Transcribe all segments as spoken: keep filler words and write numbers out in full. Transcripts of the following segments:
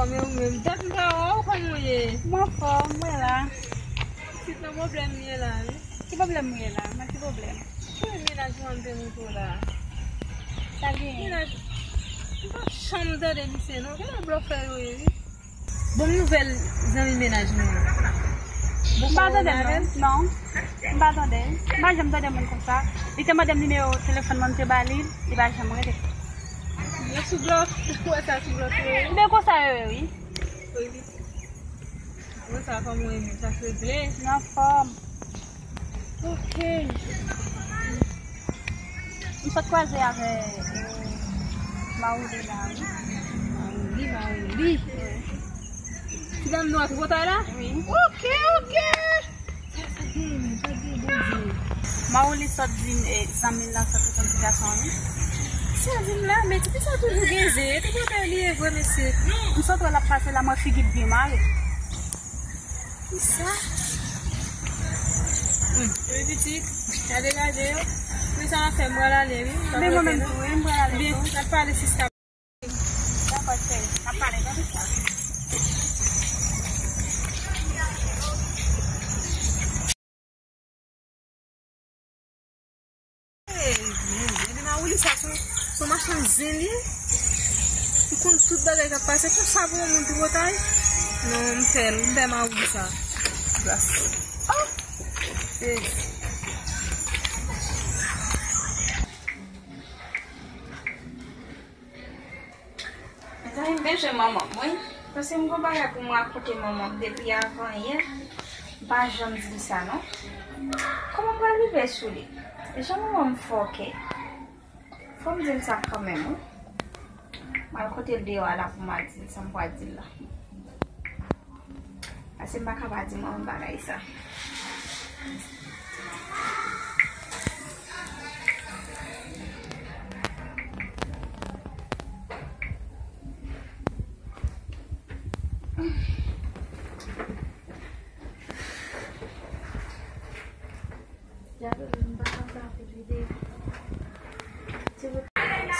Kòman ou menm? Dat m pa wè w, kòman w ye? M anfòm, mwen la. Pitit nan pwoblèm li ye la, wi. Ki pwoblèm ou ye la? Nan ki pwoblèm? Ki mennaj mwen te montre w la? Sa genyen? Mennaj, m pa janm tande misye non. Genlè blòfè yo ye, wi. Bon nouvèl zanmi mennaj mwen an. M pa tande l non. Non. M pa tande l. M pa janm tande moun konsa. Li te mande m nimewo telefòn mwen, m te ba li, li pa janm rele. Yo sou blòf, ou wè sa sou blòf yo ye? Ebyen konsa yo ye, wi. Wi, wi. Bon, sa kòman w ye menm? Sa k regle? M anfòm. Ok. M sot kwaze avè, eh, Mauli la, wi. Mauli, Mauli. Ti dam nwa ki potay la? Wi. Ok, ok. Sa, sa gen, sa gen, Bondye. Mauli sot di m, eh, zanmi l lan sot reponn ti gason an, wi. Sa di m la, men ti fi sa toujou gen zen. E te potay li ye vre, mesye. M sot wè l ap pase la, mwen figi l byen mare. Kisa? Hmm, epi pitit, gade, gade yo. Men sa w ap fè, m pral ale, wi. Men mwen menm tou, wi, m pral ale tou. Byen, n ap pale, sista. Dakò, cheri, n ap pale, tande sa. Hey, men, men, men, Mauli sa, se, se yon machann zen li ye. Li konn tout bagay k ap pase. Konsa pou yon moun ki potay? Non, m fè l, m fè Mauli sa. Gras. Oh! Hey. Mezanmi, m bezwen manman m, wi. Paske m gon bagay pou m rakonte manman m depi avan yè. M pa janm di l sa, non. Kòman m pral rive sou li? Jan manman m fòkè. Fò m di l sa kanmenm, wi. M al kote l deyò a la pou m al di l sa m pral di l la. Paske m pa ka pa di manman m bagay sa.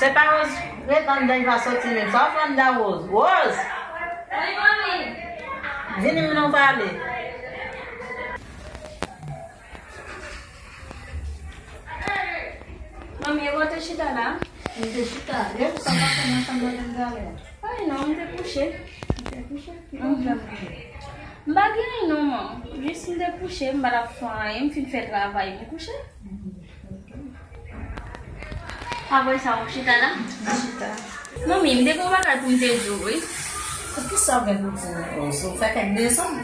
Se pa Rose ret anndan, li pa soti menm. Sa w fè anndan, Rose? Rose! Wi, manmi. Vini, nou pale. Manmi, e bò te chita la? M te chita. E ou, sa w t ap fè nan chanm nan menm talè a? Ay non, m te kouche. Ou te kouche? Ki pwoblèm ou gen? M pa gen anyen non, man. Jis m te kouche, m pa t ap fè anyen, m fin fè travay, m kouche. Apre sa, ou chita la? M chita. Manmi, m te gen yon bagay pou m te di w, wi. Kisa w gen pou di m, Rose? Ou fè kèk dezòd?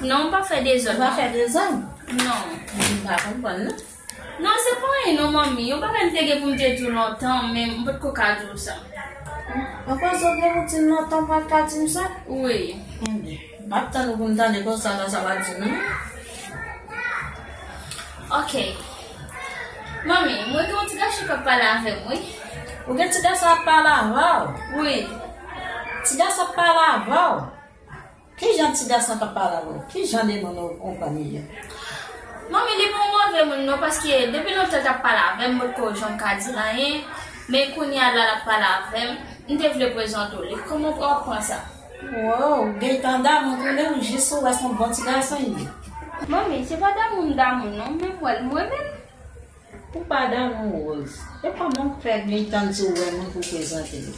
Non, m pa fè dezòd, non. Ou pa fè dezòd? Non. M pa konprann, non. Non, se pa anyen non, manmi. Yon bagay m te gen pou m te di w lontan, men m potko ka di w sa. Ankò sa w gen pou di m lontan, ou pa t ka di m sa? Wi. Enben, m ap tann ou pou m tande konsa, lè sa w ap di m. Ok. Manmi, mwen gen yon ti gason k ap pale avè m, wi. Ou gen ti gason ap pale avè w? Wi. Ti gason ap pale avè w? Ki jan ti gason k ap pale avè w? Ki jan de moun ou konprann li ye? Manmi, li pa yon move moun non, paske depi lontan l t ap pale avè m, m potko janm ka di l anyen. Men kounye a la, l ap pale avè m. M te vle prezante w li. Kòman w pran sa? Wow, gentan damou pou li, ou jis ou wè se yon bon ti gason li ye. Manmi, se pa damou m damou non, men m wè l, m renmen l. Ou pa damou Rose. E kòman w fè vin tann si w wè moun pou w prezante l?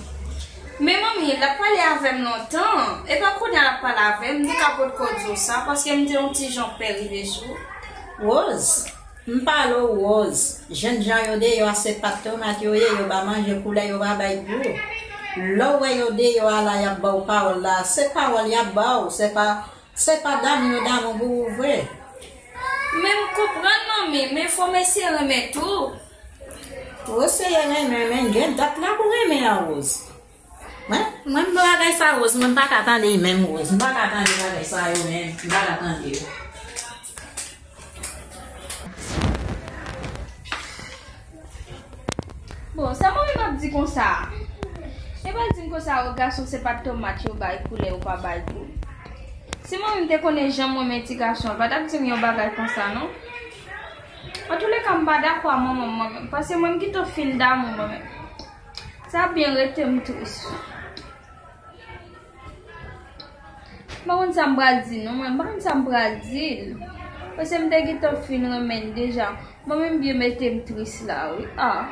Men manmi, l ap pale avè m lontan. E pa kounye a l ap pale avè m, m te ka potko di w sa, paske m te yon ti jan pè rive sou. Rose, m pale w Rose. Jènjan yo deyò a se pat tomat yo ye, yo pa manje koulè, yo pa bay dlo. Lè w wè yo deyò a la, y ap ba w pawòl la, se pawòl y ap ba w, se pa Se pa damou yo damou pou ou vre. Men m konprann, manmi, men fò m eseye renmen tou. Ou eseye renmen, men gen dat la pou renmen an, Rose. Mwen, mwen m bagay sa, Rose, mwen m pa ka tande menm, Rose. M pa ka tande bagay sa yo menm. M pa ka tande yo. Bon, sa manmi m ap di konsa a? E pa l di m konsa, o gason se pa tomat yo bay koulè, yo pa bay dlo. Si manmi m te konnen jan m renmen ti gason, l pa t ap di m yon bagay konsa non. Antouleka, m pa dakò a manman m mwen menm, paske mwen m gentan fin damou mwen menm. Sa ap byen rete m tris. M pa konn sa m pral di non, mwen, m pa konn sa m pral di l. Paske m te gentan fin renmen l deja. Mwen menm byen mete m tris la, wi. Ah.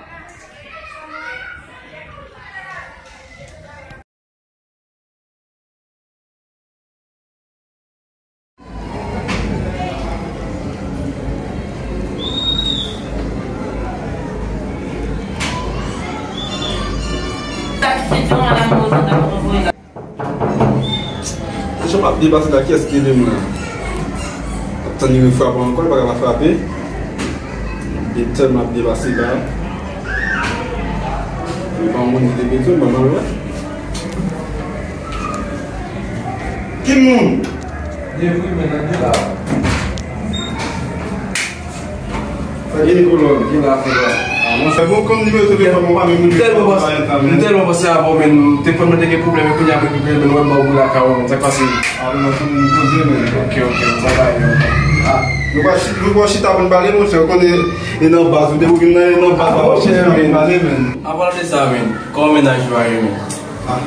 Jan m ap depase la, kiyès ki rele m la? Ap tann li refrape ankò, li pa ka pa frape. Li tèlman ap depase la. Li pa yon moun ki te bezwen, m pa mal wè. Ki moun? Devri, men nan de la. Sa gen Nicolas, gen la fè la. Ah, monchè, bon, kòm nimewo telefòn mwen pa menm moun ki pa entènèt. M tèlman panse avè w, men telefòn mwen te gen pwoblèm, men kounye a mwen gen pwoblèm, men wè m ba w boul lakay ou, sa k pase? Ah, non, non, se moun poze, men. Ok, ok, sa va, men. Ah, nou pa chi-, nou pa chita pou n pale, monchè, ou konnen, e nan baz, ou te pou vin nan, e nan baz, monchè, men pale, men. An palan de sa, men, kòman mennaj ou a ye, men? Ah.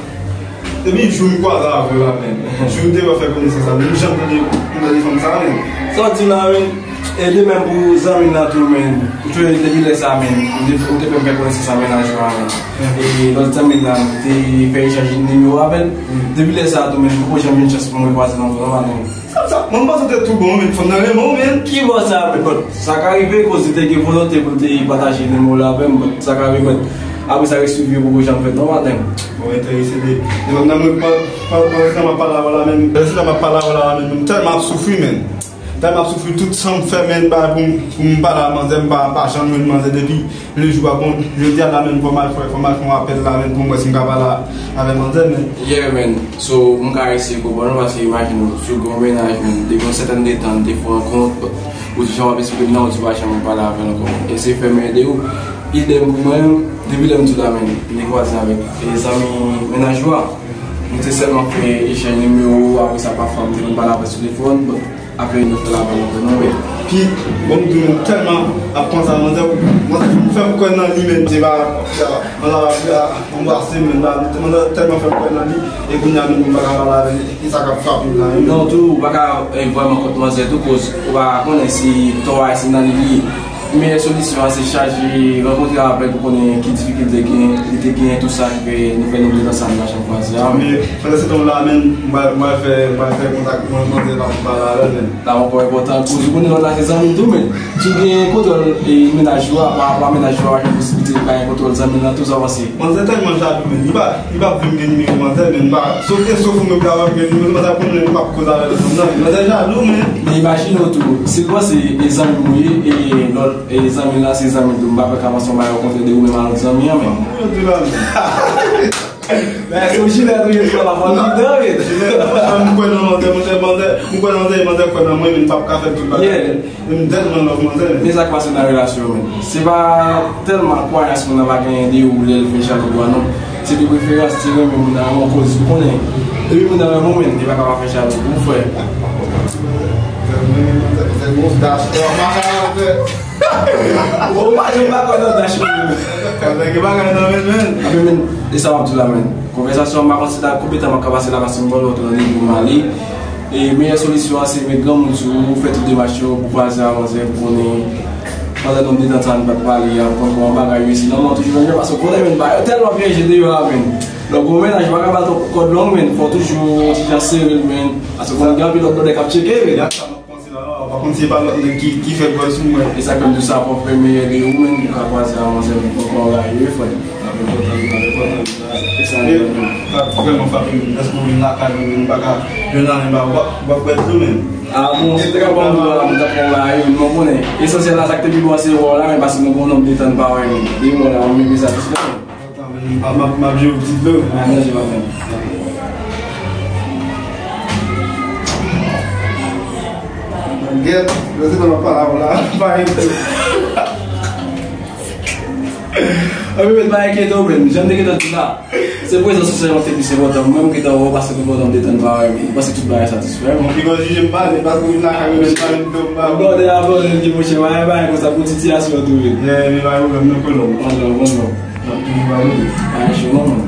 Depi jou m kwaze avè w la, men. Jou m te wè fè konesans avè w, m janm tande, m tande fanm sa, men. Sa w di la, men. E de menm pou zanmi m nan tou, men. Ou te, depi lè sa, men. Ou te, ou te fè m fè konesans avè mennaj ou a, men. E lòt zanmi m nan, m te fè echanj nimewo avè l. Depi lè sa tou, men, m poko janm jwenn chans pou mwen kwaze l ankò, non, madanm. Sa, sa, mwen panse w te tou bon, men fanm nan renmen w, men. Ki bò sa, men, bon, sa ka rive, koz li te gen volonte pou l te pataje nimewo l avè m, bon, sa ka rive, men, apre sa, resi vye poko janm fèt, non, madanm. Bon, enterese de, de fanm nan, mwen, pa, pa, pa, pa, m ap pale avè w la, men, lè se la m ap pale avè w la, men, m tèlman ap soufri, men. Tèlman ap soufri, tout san m fè, men, bay pou m, pou m pale a manzè, m pa, pa janm jwenn manzè depi. Le jou a bon, jodi a la menm fò m al fè, fò m al fè yon apèl la menm pou m wè si m ka pale avè manzè, men. Yeah, man. So, m ka eseye konprann ou, paske imajine w, si w gen yon mennaj, men, depi yon sètèn de tan, nou te fè rankont, ou di jan w ap esplike m nan, ou di w pa janm pale avè l ankò. Eseye fè m ede w. Idèm pou mwen, depi lè m di w la, men, m te kwaze avèk, e, zanmi mennaj ou a. Nou te sèlman fè echanj nimewo, apre sa, pafwa, m te konn pale avè l sou telefòn, bon. Apre nou fè laval ankò non, men. Pi, bon, m di w, m tèlman ap panse a manzè, manzè fè m kwè nan li, men, se pa, manzè ap anbrase m, men, manzè tèlman fè m kwè nan li, e kounye a menm m pa ka pale avè li, e sa k ap frape m la, men. Non, tou, ou pa ka, e, vrèman kont manzè tou, koz ou pa konnen si tò a se nan li li ye. Meyè solisyon an se chache rankontre avè l pou konnen ki difikilte gen, li te genyen, tou sa ki fè nou fè nou de nan sa nou pa janm kwaze a. Men, pandan se tan la menm, m pral, m pral fè, m pral fè kontak manzè la pou m pale avè l menm. Sa ankò enpòtan, koz ou konnen lòt la se zanmi m tou, men. Si w gen kontwòl, e, mennaj ou a, pa rapò a mennaj ou a, pa gen posiblite pa gen kontwòl zanmi w lan tou, sa w panse? Manzè tèlman jalou, men. Li pa, li p ap vle m gen nimewo manzè, men. M pa, sof e sof ou menm ki ap gen nimewo, manzè ap konnen m ap koze avè lòt moun nan. Manzè jalou, men. Men imajine w tou, si l panse e zanmi m ou ye, e lòt, e zanmi l lan se zanmi l tou, m pa kwè k ap ansanm avè w kontre de ou menm a lòt zanmi an, men. Ou di la, men. Men se yon jilèt ou ye, tou, la, pa fò l vidan, men. Jilèt, m kwè nan manzè, monchè, manzè, m kwè nan manzè, manzè kwè nan mwen, men m p ap ka fè tout bagay. Yeah. Men m tèlman love manzè, men. Men sa k pase nan relasyon, men. Se pa tèlman kwayans moun nan pa genyen de ou lè l vin jalou pou a, non. Se de preferans, se renmen moun nan, renmen w koz ou konnen. Depi moun nan renmen w, men, li pa ka pa fè jalou pou ou, frè. Ou pa janm pa kwè nan dash ou menm. Nèg bagay nan men, men. Anben, men, e sa m ap di w la, men. Konvèsasyon an, m pa konn si ta konbyen tan m ap ka pase la, paske m gon lòt randevou m ale. E meyè solisyon an, se met granmoun sou ou, fè tout demach yo, pou kwaze a manzè, pou konnen pandan nou detant sa, nou pa t pale, y ap konn kòman bagay yo isi. Non, non, toujou menm jan, paske w konnen, men, bagay yo tèlman pyeje deyò a, men. Donk, yon mennaj, ou pa ka ba l twòp kòd long, men, fò w toujou yon ti jan sere l, men, paske w konnen gen anpil lòt bòdè k ap tcheke, men. Panse la, ou pa konn si se pa lòt nèg ki, ki fè buzz sou mwen. E sa k fè m di w sa, fò w fè meyè de ou menm pou w ka kwaze a manzè pou w konn kòman bagay yo ye, frè. N ap enpòtan, n ap enpòtan. E sa, men, sa vrèman frape m. Èske ou vin lakay mwen, men m pa ka jwenn anyen ba ou, w ap, w ap pèdi tou, men. A bon, si w te ka ban m dlo a, m t ap pran bagay yo, men w konnen. Esansyèl la, sa k te pi bon an se wè w la, men paske nou gon nonm de tan n pa wè, men. Depi m wè w la, mwen menm satisfè, men. M ap, m ap, m ap jwe yon ti dlo. A, mèsi, patnè. Gèt, yo se nan pale avè w la, pa enkyete w. Anben, men, pa enkyete w, men. Jan m te gentan di w la, se prezans ou sèlman ki te plis enpòtan. Mwen, m gentan wè w paske nou gon nonm de tan n pa wè, men. M panse tout bagay satisfè, men. Bon, piga w jije m pale, paske w vin lakay mwen, men, pale m dlo m ba ou. Bon, de la, bon, de monchè, pa gen bagay konsa, pou sitiyasyon an tou, men. Yeah, men pa gen pwoblèm, non, kolonn. Bon, bon, bon, bon. N ap toujou pale. Pa gen cho non, man.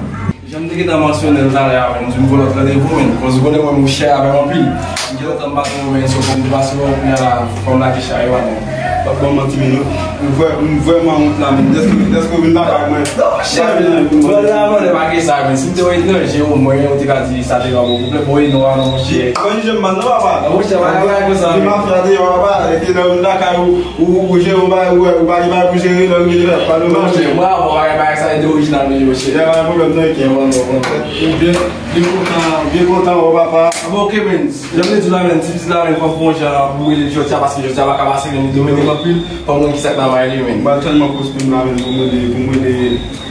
Jan m te gentan mansyone l talè a, men m di m gon lòt randevou, men koz ou konnen mwen, m chè avè l anpil. M gen lontan m pa t wè w, men so fò m te pase wè w, kounye a la, fò m lage chay yo a, men. P ap ban m manti, men non. M vrè-, m vrèman wont la, men. Dèske, dèske w vin lakay mwen. Non, monchè, men, mwen la, mwen, pa gen sa, men. Si m te yon etranje, omwen, ou te ka di sa te ka bon pwoblèm. Bon, e non, a non, monchè. Mwen, jan m pa nan papa. Non, monchè, pa gen bagay konsa, men. Di mafya deyò, papa, e te nan lakay ou. Ou, ou jere yon bagay, ou, ou pa gen bagay pou jere, lè ou gen bagay, pa domaj. Monchè, mwen, bon, bagay, bagay sa, e de orijinal, men, monchè. Ya, pa gen pwoblèm, non, ok. Bon, bon, bon. Byen, byen kontan, byen kontan, wè papa. Ah, bon, ok, men, jan m te di w la, men, ti pitit la, men, fò m fè yon jan pou rele l jodi a, paske jodi a pa ka pase, men, li domine m anpil, fò m konn kisa k nan may li, men. M ba l tèlman koz pou m la, men, pou m rele, pou m rele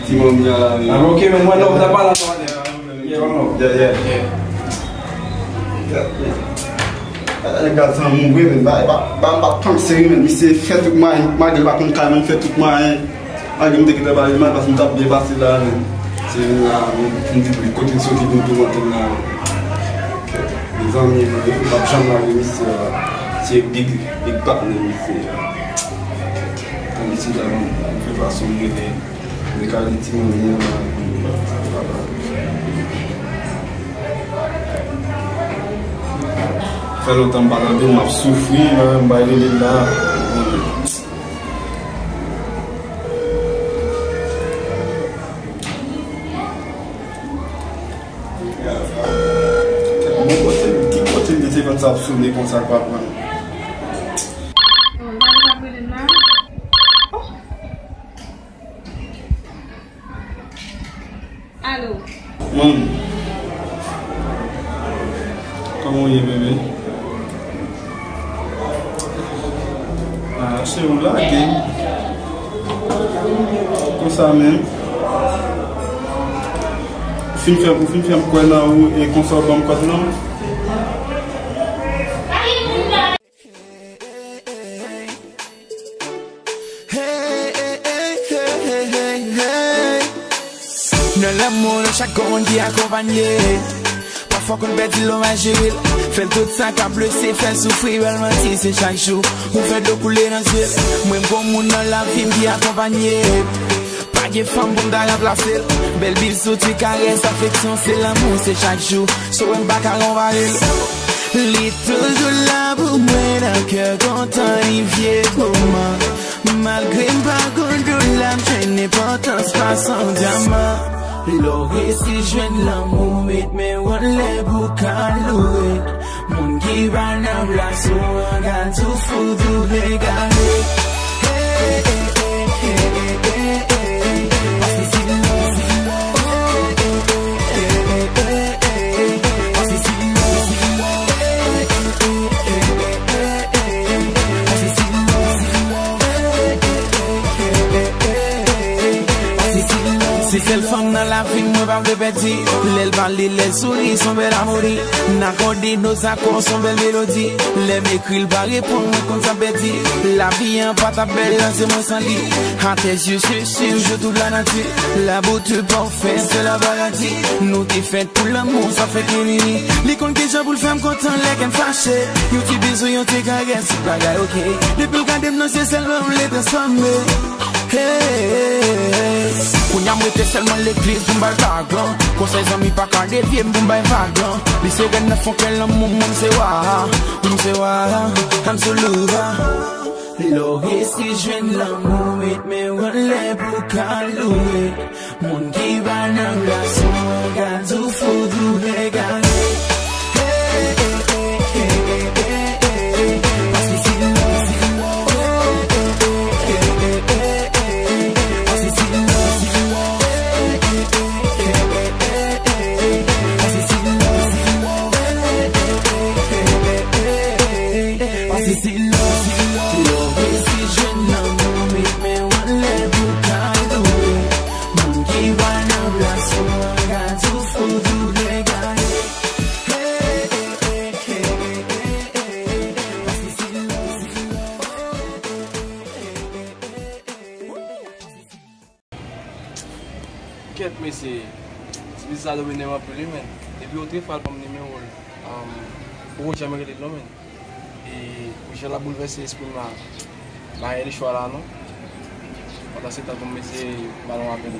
ti manmi an la, men. Ah, bon, ok, men, mwen, non, m ta pale ansanm avè l, pa gen pwoblèm. Yeah, yeah. Yeah. Gade sa, moun vre, men, ba, ba, ba, m pa t panse, men, misye fè tout mwayen, malgre l pa konn kay, men, fè tout mwayen. Malgre m te gentan ba li mal, paske m t ap byen pase la, men. Se la, men, m di, kote l soti, vin toumante m la, men. Mezanmi, m p ap janm lage misye a. Se big, big partner misye a. Tann isi la, m fè fason m rele. Li ka di ti manmi an la. Fè lontan m pa tande w, m ap soufri, m bay rele la. Bon, kote, ki kote m te konn sa ap sone konsa k pa pran? Oh, Lali t ap rele m la. Oh. Alo. Manmi. Kòman w ye, bebe? Ah, cheri, w lage m. Konsa menm. Ou fin fè, ou fin fè m kwè nan ou e konsa w ban m kòd lan. Hey, hey, hey, hey, hey, hey. Nan lanmou, nou chak gon moun ki akonpanye. Pafwa konn pèdi l, nou mal jere l. Fè l tout sa k ap blese, fè l soufri, ba l manti, se chak jou ou fè dlo koule nan zye l. Mwen, m gon moun nan lavi m ki akonpanye. Pa gen fanm pou m ta ranplase l. Bèl bil, souti, karès, afeksyon, se lanmou, se chak jou. So, m pa ka konpare l. Li toujou la pou mwen nan kè kontan, li vye moman. Malgre m pa konn dola, m jwenn enpòtans pa san dyaman. Lè w resi jwenn lanmou, met men w anlè pou w ka loure. Moun ki pa nan plas ou an, gad ou fout ou egare. Hey, hey, hey. Paske si love, paske si love, paske si love, paske si love. Se sèl fanm nan lavi m, mwen pa vle pèdi. Lè l pale, lè l souri, s on bèl amoni. N akòde nos accords, s on bèl melodi. Lè m ekri, l pa reponn, mwen konn sa m pèdi. Lavi an pa t ap bèl, lè se mwen san li. À tes yeux, je suis, je trouve la nature. La beauté parfaite, c'est le paradis. Nou te fèt pou lanmou, sa fè ke vini. Li konn kijan pou l fè m kontan lè kè m fache. Yon ti bizou, yon ti karès, tout bagay ok. Depi l gade m nan zye, sèlman m vle transfòme. Hey, kounye a m rete sèlman legliz pou m bay vag lan. Konsèy zanmi pa ka devye m pou m bay vag lan. Li se rèn nan fon kè lanmou, mwen se wa, mwen se wa, I'm so lover. Lè w resi jwenn lanmou, met men w anlè pou w ka loure. Moun ki pa nan plas ou an, gad ou fout ou egare. Hey, hey, hey. Paske si love, paske si love, paske si love, paske si love, lè w resi jwenn lanmou, met men w anlè pou w ka loure. Moun ki pa nan plas ou an, gad ou fout ou egare. Hey, hey, hey, hey, hey, hey, hey. Paske si love, kèt mesye, ti pitit sa domine m anpil wi, men. Depi yo te fè l ban m nimewo l, um, poko janm rele l non, men. E pou jan l ap boulvèse lespri m la, m pa gen lechwa la non. Pandan se tan pou m eseye ba l yon apèl.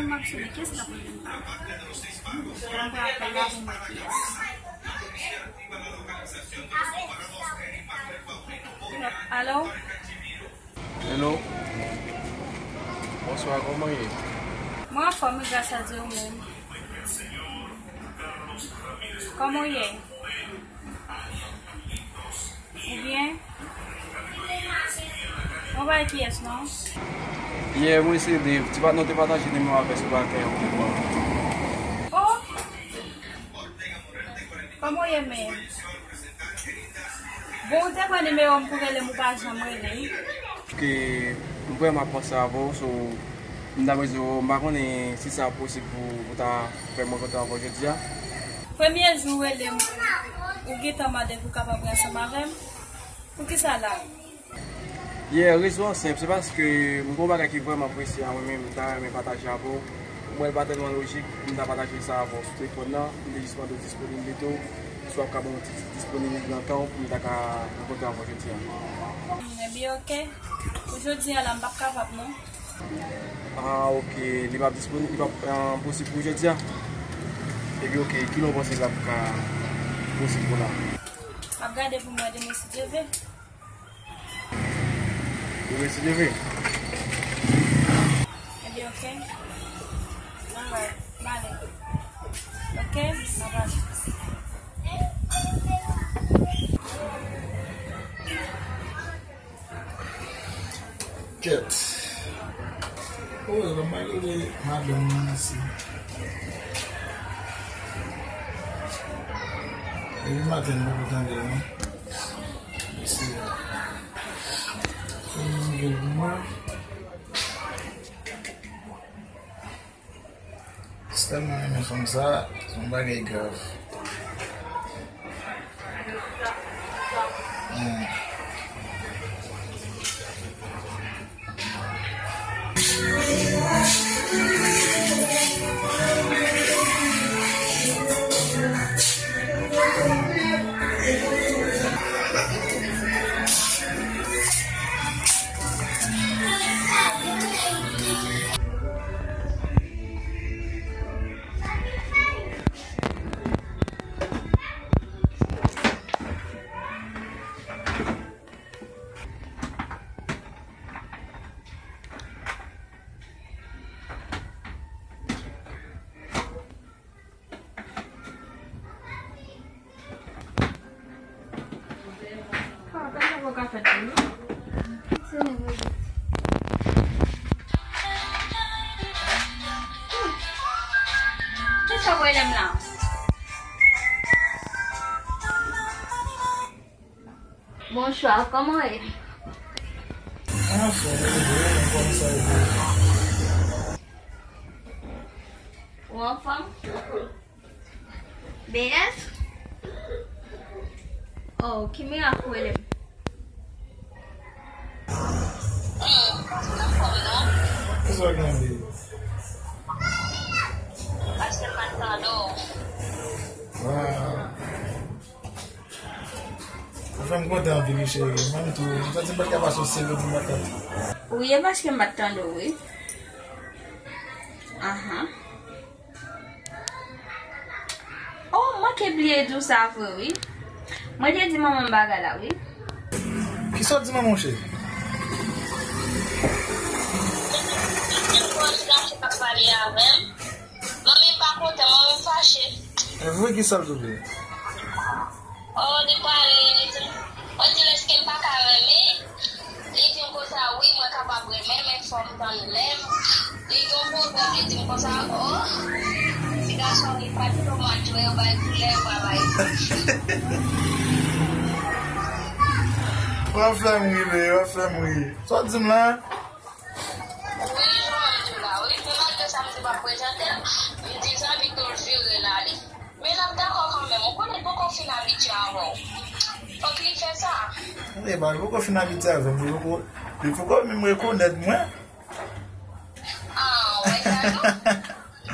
M ap sone, kiyès k ap rele m? Mwen pral apèl la pou m wè kiyès. Alo? Hello. Bonswa, kòman w ye? Mwen anfòm wi, gras a Dye, ou menm? Kòman w ye? Ou byen? Mwen pa wè kiyès non. Yè, mwen se Dave. Ti patnè w te pataje nimewo avè sou bagay an pou mwen. Oh! Kòman w ye menm? Bon, ou te pran nimewo m pou rele m, ou pa janm rele m. Ke m vrèman ap panse avè w, so, m ta bezwen w, m pa konnen si sa posib pou, pou ta fè m rankontre avè w jodi a. Premye jou ou rele m, ou gentan mande pou w kapab rankontre avè m? Poukisa la? Yeah, rezon an senp, se paske m gen yon bagay ki vrèman presye a mwen menm, m ta renmen pataje avè w. Mwen, l pa tèlman lojik pou m ta pataje sa avè w sou telefòn nan, m te jis mande w disponiblite w, si w ap ka ban m yon ti disponib nan tan w pou m ta ka rankontre avè w jodi a. Ebyen, oke. Pou jodi a la, m p ap kapab, non. Ah, oke. Li p ap disponib, li p ap, ah, posib pou jodi a? Ebyen, oke. Kilè w panse l ap ka posib pou la? M ap gade pou m wè demen si Dye vle. Ou resi leve? Ebyen, oke. Alright, m ale. Oke, bye bye. Kèt. Oh, la m ale madanm nan isi. Depi maten m poko tande l non. Mesye. Fè m gen pou mwen. M tèlman renmen fanm sa, se yon bagay grav. Hmm. Ah, pa sa poko ka fèt pou nou. Se nèg yo di. Kisa w rele m la? Bonswa, kòman w ye? Anfòm, anfòm, sa ye. Ou anfòm? B S? Oh, ki mirak ou rele m? Kisa w gen li? Paske m pa t tande w. Wow. Ou fè m kontan anpil wi cheri. Mwen menm tou, m santi m pa t ka pase yon seri pou m pa t tande. Wi, e paske m pa t tande w wi. Ahan. Oh, m manke bliye di w sa vre wi. Mwen te di manman m bagay la wi. Kisa w di manman w cheri? Mwen fache pa pale avè m. Manmi m pa kontan, manmi m fache. E vre, kisa l te di? Oh, li pale, li di, mwen di l èske m pa ka renmen? Li di m konsa, wi, mwen kapab renmen, men fò m tann lè m. Li gen yon pwovèb, li di m konsa, oh, ti gason li pa di tomat vre, yo bay koulè, yo pa bay. W ap fè m ri, w ap fè m ri. Sa w di m la? Wi, jan w di w la, wi. Men malgre sa, m di m ap prezante l, m di zanmi tou l vire l ale. Men n ap dakò kanmenm, ou konnen l poko fin abitye avè w. Fòk li fè sa. Epa, li poko fin abitye avè m, li poko, li poko menm rekonèt mwen. Ah, w wè sa tou?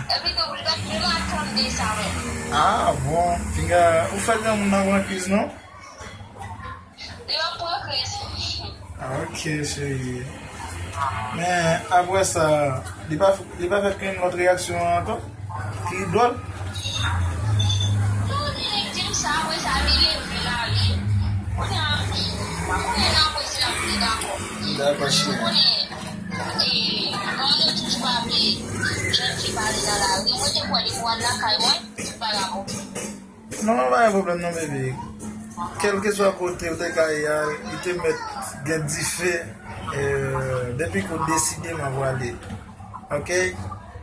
Epi tou, li pa t menm atann de sa menm. Ah, bon, pinga, ou fè granmoun nan pran kriz, non? Li ap pran kriz. Ah, ok, cheri. Men, apre sa, Li pa, li pa fè kenn lòt reyaksyon ankò? Ki dwòl? Non, li di m sa, apre sa, li leve l ale. Kounye a, m pa konnen nan apre si l ap vin dakò. Dakò, cheri. Ou konnen, e, mwen toujou pa vle jèn fi pale nan lari. Mwen te kwè li pou al lakay mwen, li pa dakò. Non, pa gen pwoblèm non, bebe. Kèlkeswa kote ou te ka ye a, li te mèt gen dife, eh, depi ke w deside m ap prale. Oke?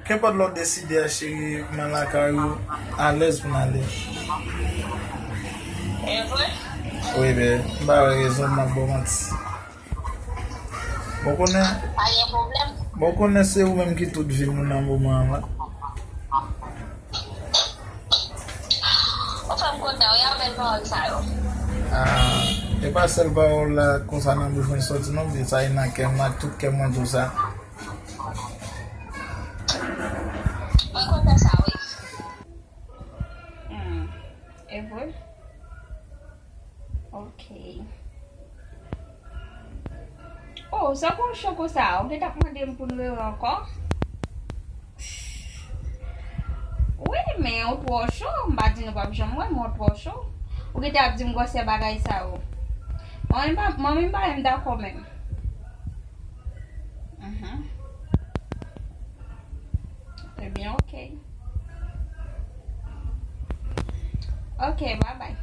Kenpòt lè w deside a, cheri, m nan lakay ou, alèz pou n ale. E vre? Wi, bebe. M pa wè rezon m ap ba w manti. Bon, konnen, pa gen pwoblèm. Bon, konnen se ou menm ki tout vi m nan moman an la. Ou fè m kontan, wi, avèk pawòl sa yo. Ah, e pa sèl pawòl la konsa nan bouch mwen soti non, men sa e nan kè m, ak tout kè mwen di w sa. Mwen kontan sa, wi. Hmm, e vre? Ok. Oh, sa konn cho konsa, ou gentan ap mande m pou n rere ankò? Wi, men ou twò cho, m pa di nou p ap janm wè, men ou twò cho. Ou gentan ap di m gwosè bagay sa yo. Mwen menm pa, mwen menm pa menm dakò menm. Mhm. Ebyen, ok. Ok, bye bye.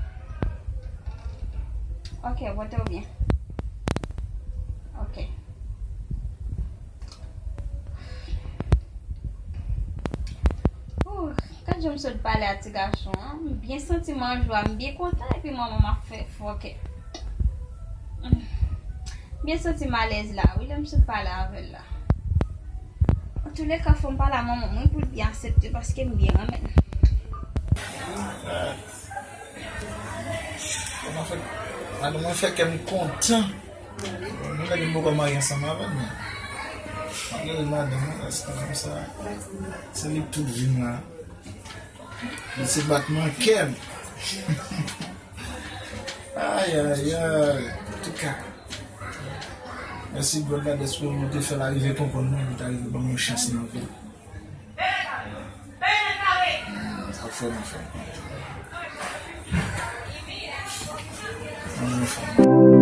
Ok, pote w byen. Ok. Ooh, gad jan m sot pale a ti gason an. M byen santi m an jwa, m byen kontan, epi manman m ap fè fòkè. M byen santi m alèz la, wi, lè m sot pale avè l la. Antouleka, fò m pale a manman mwen pou l byen aksepte, paske m byen renmen l. Madanm mwen fè, madanm mwen fè kè m kontan. Mwen gade m poko marye ansanm avè l, men m ap rele madanm mwen, paske fanm sa, se li k tout vi m la. Li se batman kè m. Ay, ay, ay. Antouka, mèsi God la dèske ou te fè l arive konprann mwen, ou te arive ban mwen yon chans nan vi. Sa fè m anfòm. Mwen anfòm.